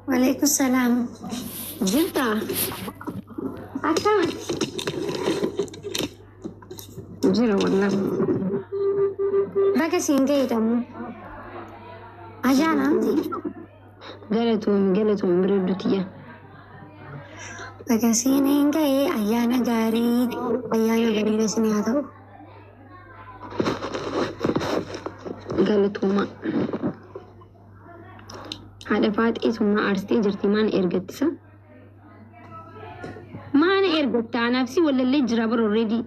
Waalaikum salaam. Jirta? Akkam? Jira wallahi. Baga siin ga'e dammoo. Ayyaana miti. Galatoomi, galatoomi bareedduu tiyya. Baga siin ga'e, ayyaana gaarii, ayyaana bareeda isin haa ta'u. Galatooma. Haadha Faaxee summaa aarsitee jirti, maana ergattisa? Maana ergatta? Anaaf si wallallee jira bara already.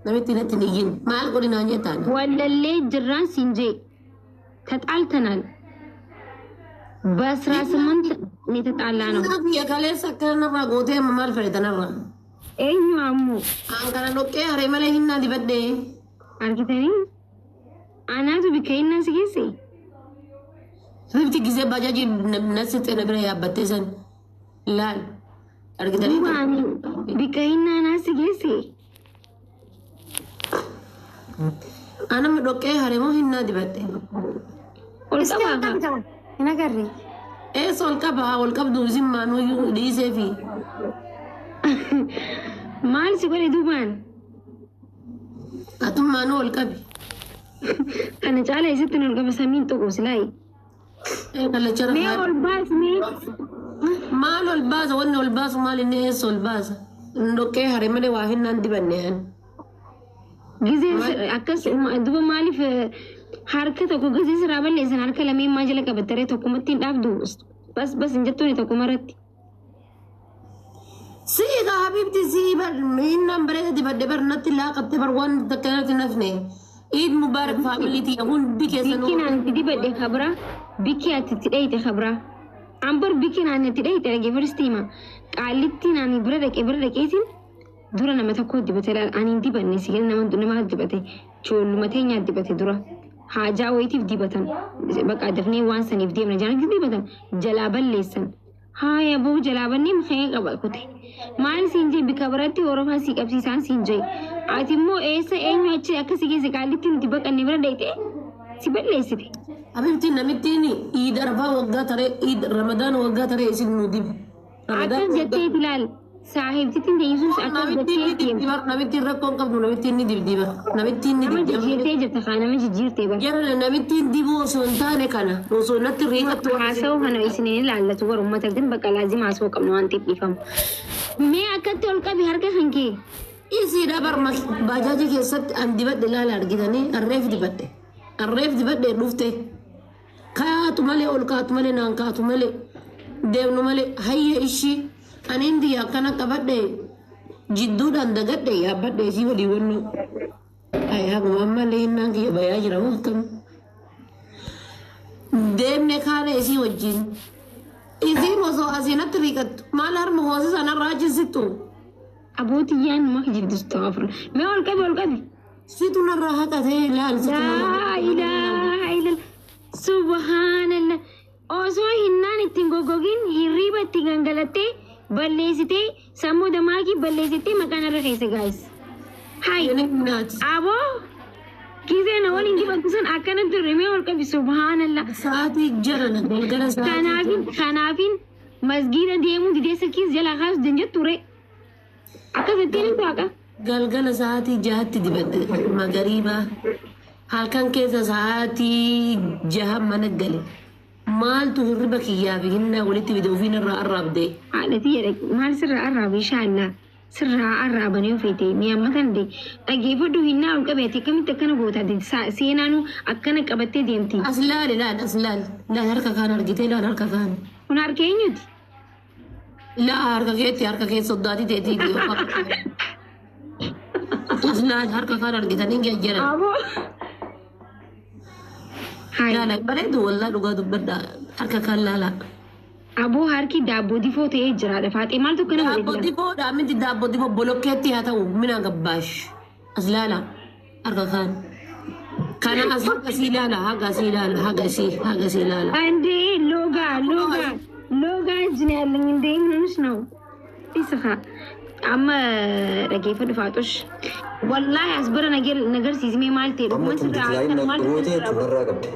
Namitti natti hin iyyin. Maal godhi naan jettaan? Wallallee jirraan siin jee. ተጣልተናል። በ18 ነው የተጣላ ነው። Biyya kaleessa akkana narraa gootee amma maal fedhe tanarraa? Eenyu ammoo? An kana dhoqqee haree malee hinnaa dibadhee. Argitanii? Anaatu bikka innaa si geesse. Rifti gisee bajaajii nasi na bira yaabbattee san laal argitanii. Duuba ani bikka innaa naa si geesse. Anama dhoqqee haree moo hinnaa dibadhe? Ol Iski qabaa ol kaa. qabda. Hin agarre. Eessa ol qaba? Ol qabdu zimmaanuu dhiisee fi. Maal si godhe duubaan? Atummaanuu ol qabi. Kana caala isatti ol qaba, samiin tuqu silaayi. Kallacha Mee rafaa. Ol baas mee. Maal ol baasa? Wanni ol baasu maal inni? Eessa ol baasa? Dhoqqee haree malee waa hinnaan dibanne ani. Gizee akkas duuba maaliif harka tokko gizee siraa balleessan harka lameen maa jala qabattaree tokkumatti hin dhaabdu, bas bas hin jettuuni tokkumarratti. Sii gaa habibti, sii bar hinnaan bareeda dibadhe bar, natti laaqatte bar, waan takka natti nafne. Iid mubaarak family tiyya hundi keessanuu. Bikki naan itti dibadhe kabra, bikki ati itti dhayite kabra. Ambar bikki naan itti dhayite dhaggeeffadhu hima. Qaallitti naan bira dhaqee bira dhaqeetiin dura nama tokko dibate laal, ani hin dibanne si nama nama dibate, choolluma teenyaa dibate dura. Haajaa wayiitiif dibatan, bakka dafnee waan saniif deemna jalaan dibatan, jalaa balleessan. Haaya boo, jalaa bannee makee qaba kute. Maal siin jee? Bikka biratti horofaa sii qabsiisaan siin jee. Ati immoo eessa eenyu achi akkasii keessa qaallitti nuti baqannee bira dhayite si balleessite. Habibti, namittiin Iid Arfaa waggaa taree, Iid Ramadaan waggaa taree isin nu dibe. Akkas jetteeti ilaal. Saahibtittiin teessus akkas Namittiin ni jettee dibdi deemte. bar, namittiin rakkoon qabdu, namittiin ni dibdi bar, namittiin ni Nama dibdi. jijjiirtee jirta kaa, nama jijjiirtee bar. Jara, namittiin dibuu osoo hin taane kana osoo natti riiqattu. Haasa'uu kana isiniin ilaallatu bara uummata gin bakka laazima haasa'uu qabnu waan ta'eef dhiifamu. Mee akkatti ol qabi harka kan kee. Isiidha bar, baajaajii keessatti an dibadhe laala, argitanii, arreef dibadhe, arreef dibadhe dhufte, kaatu malee ol kaatu malee naan kaatu malee deemnu malee. Hayya ishii aniin diyya akkana qabadhe, jidduudhaan dagadhe yaabbadhe isii walii wannu. Ay, haguma ammallee hinnaan kiyya bayaa jira moo akkam? Deemne kaane isii wajjin, isiin osoo asiinatti riiqattu maal harma hoosisa narraa achi sittu. Abootiyyaan nama kijibdistu afur. Mee ol qabi, ol qabi. Situ narraa haqatee laal, situ narraa. Laa ilaaha illallah. Subhaanallah. Osoo hinnaan ittiin goggogin hirriiba itti gangalattee balleessitee, sammuu damaakii balleessitee maqaan irra keessa gaayis. Hai. Naati. Aboo gisee na waliin dibattu sun akkana turre, mee ol qabi, subhaanallah. Sa'aatii jarana galgala sa'aatii. Kanaafin masgiida deemuu didee silkiis jalaa kaasu danjettu ture. Akkasittiin hin waaqa. Galgala sa'aatii 6tti dibadhe magariibaa. Halkan keessa sa'aatii 6 mana gale. Maaltu hirriba kiyyaa fi hinnaa walitti fide ofiin irraa arraabde? Haadhatii jedhe, maal sirraa arraabe? Inshaallaa sirraa arraabanii ofeete mi'a amma kana de dhaggeeffadhu, hinnaa ol qabeete akkamitti akkana goota? Seenaanuu akkana qabattee deemti. As laali, laal, as laal. Laal, harka kaan argitee? Laal harka kaan. Kun harka eenyuti? Laa, harka keetti, harka kee soddaatii teetii. As laal, harka kaan argitanii jajjaran. Aboo. Hayi. Laala, bareedu wallaa, dhugaa dubbadha, harka kaan laala. Aboo, harki daabboo difoo ta'ee jiraadha. Faaxee maaltu akkana godhe Daabboo jira? difoodha miti, daabboo difoo bolokkeetti haa ta'u mina gabbaash. As laala harka kaan. Kana as haga sii laala, haga sii laala, haga sii, haga sii laala. እንዴ ሎጋ ሎጋ ሎጋ እጅ ነው ያለኝ። እንዴ ምን ሆነሽ ነው? Isaka amma dhaggeeffadhu Faaxush. Wallaahi as bira nagarsiismee maal ta'e Amma dhuguma tun sirraa decline maal gootee sirraa tunarraa qabde.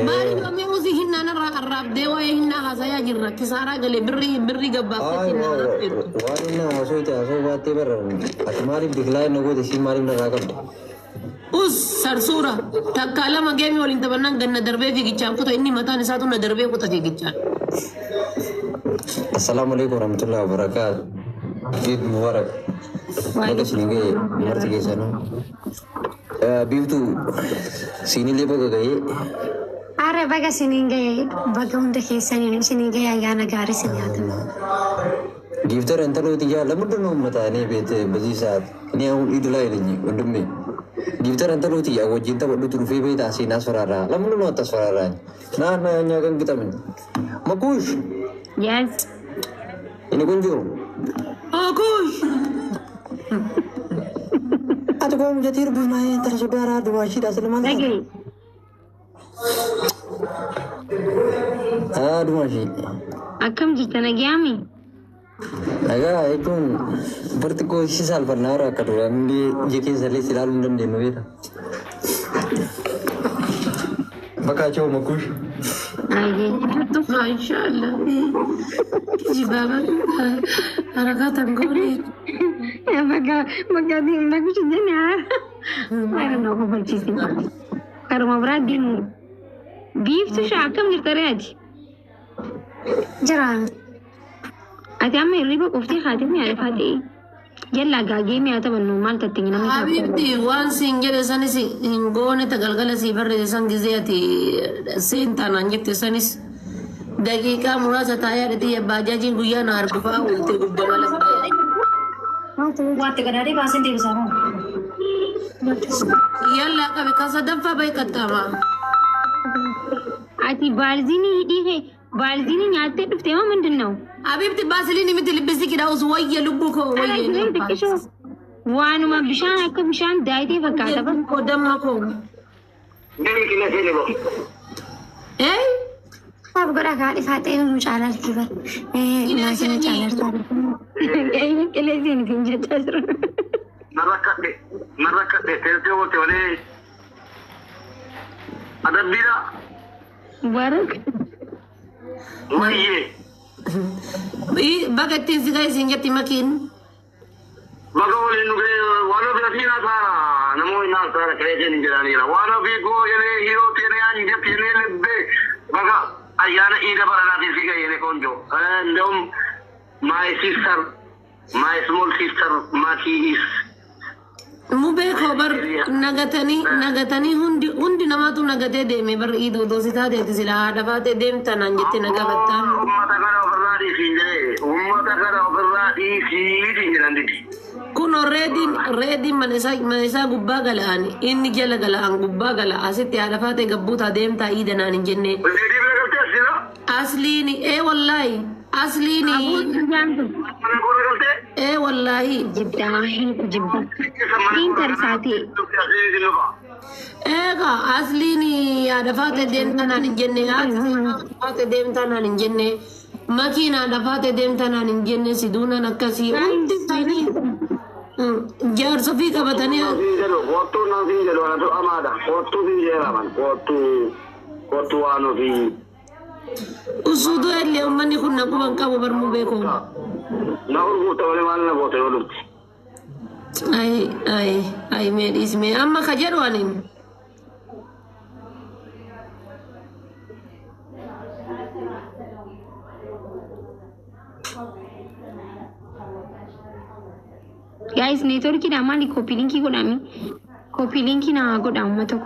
Maal Yoomii usi hinnaan irraa arraabdee waa'ee hinnaa haasayaa jirra. Kisaaraa galee birrii birrii Ay, gabbaaftetti hinnaan arrabdeetu. waan inni haasoo itti haasoo baattee barra. Ati maaliif decline na goote, siin maaliif narraa qabda? Us sarsuura takkaa lama geemii waliin taphannaan ganna darbee fiigichaan kuta, inni mataan isaatu na darbee kuta fiigichaan. Assalaamu alaikum warahmatullahi wabarakatuh. Eid Mubarak. Baga isin ga'e marti keessanuu. Biiftuu, siinillee baga ga'ee. Aare, baga isiniin ga'e, baga hunda keessaniin isiniin ga'e, ayyaana gaarii isin haa ta'u. Gifter intalooti yaa ለምንድን ነው የምመጣ? እኔ ቤት በዚህ ሰዓት እኔ አሁን ኢድ ላይ ነኝ ወንድሜ። Gifter intalooti yaa wajjin taphadhutu dhufee beektaa siin asfararaa. ለምንድን ነው አታስፈራራኝ? ና እና እኛ ቀን ግጠምኝ። መኩሽ። Yes. እኔ ቆንጆ። Okush. Ati koo mujatii rubbiif intala soddaaraa dumaashiidha silmaan. Dhagahi. Haa, dumaashii. Akkam jirta, nagayaami? Nagaa jechuun barti koo si saalfannaa irraa akka duraan illee ija keessa illee si ilaaluu hin dandeenyu beekta. Bakka achoo makuush. Ayyee. Maashaallah. Jibaaba harakatan goone. Bakka bakka bakka jenne haa. I don't know, kofalchiisin. Karuma biraa deemu. Biiftuu shaa, akkam jirta ree ati? Jira. Ati amma hirriba qoftee haatee mi'a ta'e. Jallaa gaagee mi'a taphannu maal tattiin namni Habibti, waan siin jedhe sanis hin goone, ta galgala sii barreesse san gizee ati seentaa naan jette sanis daqiiqaa muraasa taa'ee haadha baajaajiin guyyaa na argufaa oolte gubbama lafa. Waatti gadaadee baaseen deebisaa moo? Yallaa qabe kan sadaffaa bahe qaxxaama. Ati baalzinii hidhii kee baalzinii nyaattee dhuftee moo ምንድን ነው? Habibti, baasiliin miti, lippistikiidha us wayya lubbuu koo Ala wayya. jireen xiqqishoo waanuma bishaan akka bishaan daayitee fakkaata ba. Koo damma koo. Eh? Saaf godha kaa dhifaatee nu caalarti bar. Maatii nu caalarti. Qilee seen jechaa jira. Narrakkadhe narrakkadhe teessee oolte malee adabbiidha. Barak. Wayyee. Baga ittiin si ga'e siin jetti makiin. Baga waliin nu ga'e. Waan ofii ofii naasaara namoonni naasaara kireetiin hin jedhaniira waan ofii koo jedhee hiroo teenee ani jetteenee lebbee baga ayyaana iida baranaatiin si ga'e የኔ ቆንጆ። እንደውም my sister, my small sister Maki is Mubee koo bar nagatanii nagatanii hundi hundi namaatu nagatee deeme bar iidoo doositaa teeti sila haadha faatee deemta naan jette nagaa battaan. Ummata kana ofirraa dhiisiin jedhee, ummata kana ofirraa dhiisiitiin jedhan didi. Kun reediin reediin mana isaa gubbaa gala'an, inni jala gala'an gubbaa gala, asitti haadha faatee gabbuutaa deemtaa iida naan hin jenne. Reedii bira galtee asii Asliini ee wallaahi asliini mana koora galtee. Ee wallaahi. Jibdaa jibba. Intar saatee. Eega asliini haadha faatee deemtaa naan hin jenne, haadha faatee deemtaa naan hin jenne, makiin haadha faatee deemtaa naan hin jenne, siduunaan akkasii hundi isaanii jaarsa ofii qabatanii. Kottuu naan siin jedhu anatu amaadha. Kottuu siin jedhaman kottuu kottuu waan ofii. Usuuduu illee uummanni kun na quban qabu barmuu beeku. Na urguuta malee maal na goote yoo dhufte. Ay ay ay, mee dhiismee amma ka jedhu ani. Guys, networkiidha maali? Copy linkii godhami. Copy linkii naa godha uummata.